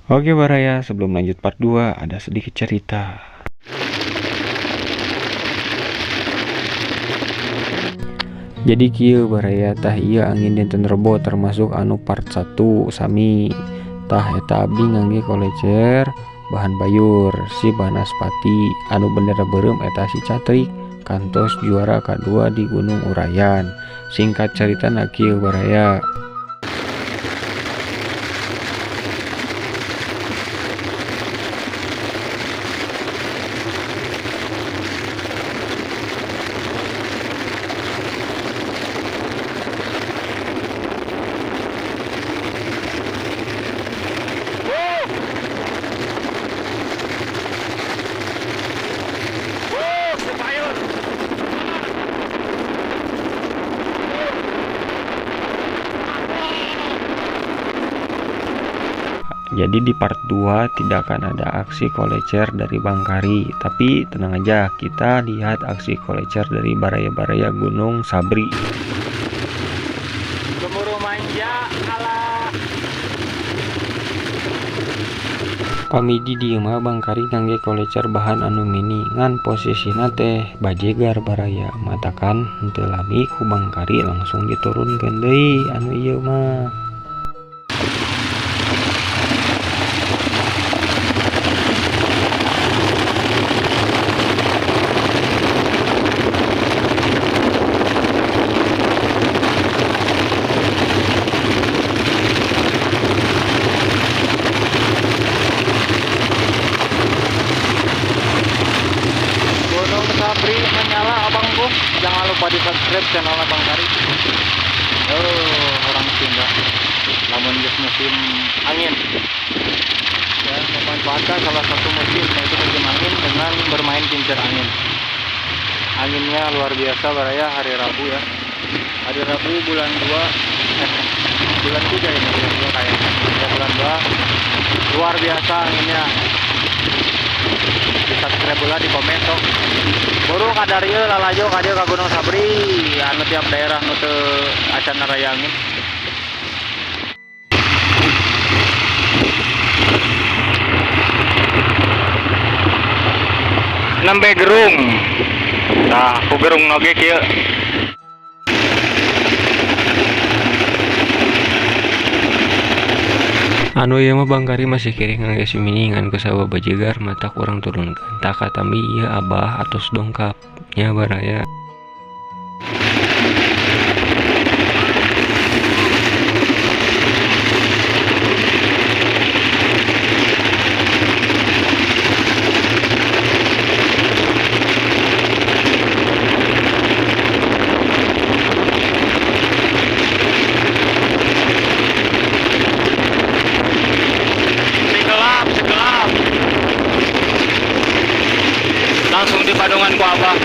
Oke Baraya, sebelum lanjut part 2 ada sedikit cerita. Jadi kieu Baraya, tah ieu angin dinten Rebo termasuk anu part 1 sami. Tah eta abdi ngangge kolecer bahan bayur si Banaspati anu bendera beureum eta si Catrik kantos juara kadua di Gunung Urayan. Singkat cerita na kieu Baraya. Jadi di part 2 tidak akan ada aksi kolecer dari Bang Kari. Tapi tenang aja, kita lihat aksi kolecer dari baraya-baraya Gunung Sabri. Gemuruh manja ala. Pamidi dieu mah Bang Kari ngangge kolecer bahan anu mini ngan posisina teh bajegar baraya matakan henteu lami ku Bang Kari langsung diturunkeun deui anu ieu mah. Jangan lupa di subscribe channel Bang Kari. Oh, orang Sunda. Namun geus musim angin. Ya, memanfaatkan salah satu musim yaitu musim angin dengan bermain kincir angin. Anginnya luar biasa Baraya hari Rabu ya. Hari Rabu bulan 2, bulan 3 ini, bulan 2 kayaknya. Ya, bulan 2. Luar biasa anginnya. Di subscribe lah, di komen sok. Buru kadarieu lalajo ka dieu ka Gunung Sabri anu tiap daerah nu teu acan raya angin. Nembe gerung. Nah, ku gerung oge kieu. Anu ieu mah Bang Kari masih kiri ngangge si mini ngan ku sawa bajegar mata kurang turunkeun. Tak katambi ieu abah atos dongkap nya Baraya. Langsung di padungan ku abah.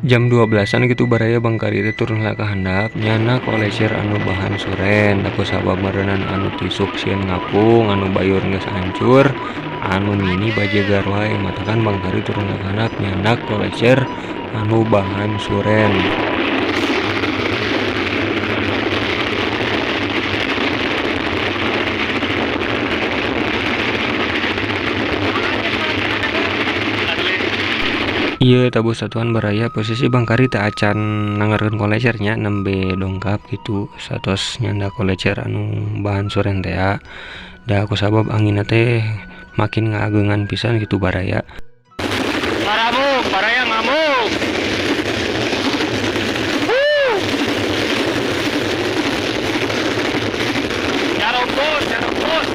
Jam 12-an gitu baraya Bang Kari teh turun heula ka handap nyana kolecer anu bahan suren da kusabab meureunan anu tisuk sieun ngapung anu bayur geus hancur anu mini bajegar wae matakan Bang Kari turun heula ka handap nyana kolecer anu bahan suren. Ieu tabuh satuan baraya posisi Bang Kari teh acan nangarkeun kolecernya nembe dongkap gitu satos nyanda kolecer anu bahan suren teh da kusabab anginna teh makin ngaageungan pisan gitu baraya. Ngamuk, baraya ngamuk. Jarompun, jarompun.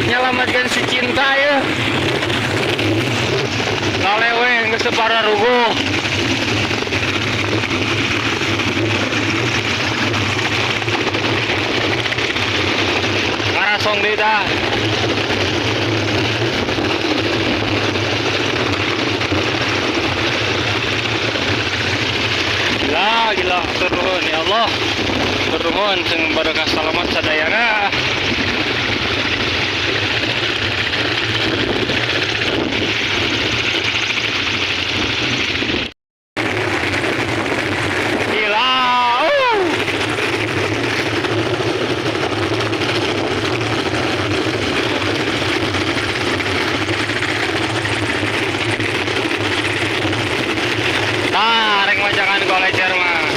Nyelamatkan si cinta ya. Lalewe geus separa ruguh. Ngarasong deui tah. Gila, gila, turun ya Allah. Turun sing barokah salamat sadayana. Jangan kolecer mah.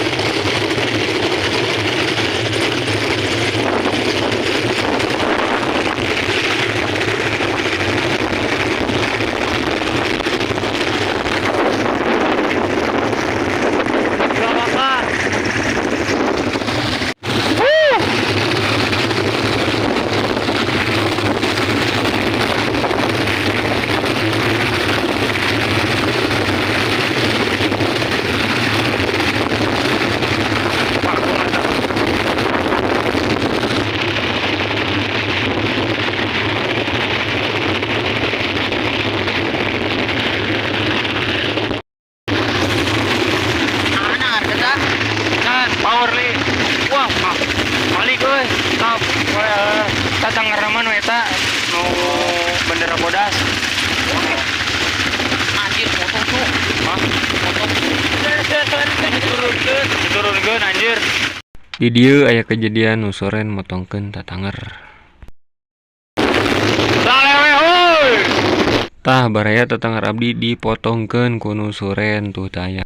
Wah, balik euy. Top. Tatanggar mah nu eta nu bendera bodas. Anjir potong tuh. Hah? Potong. Diturunkeun, diturunkeun anjir. Di dieu aya kejadian nu soren motongkeun tatanger. Lalewe euy. Tah baraya tatanger abdi dipotongkeun ku nu soren tuh tah aya.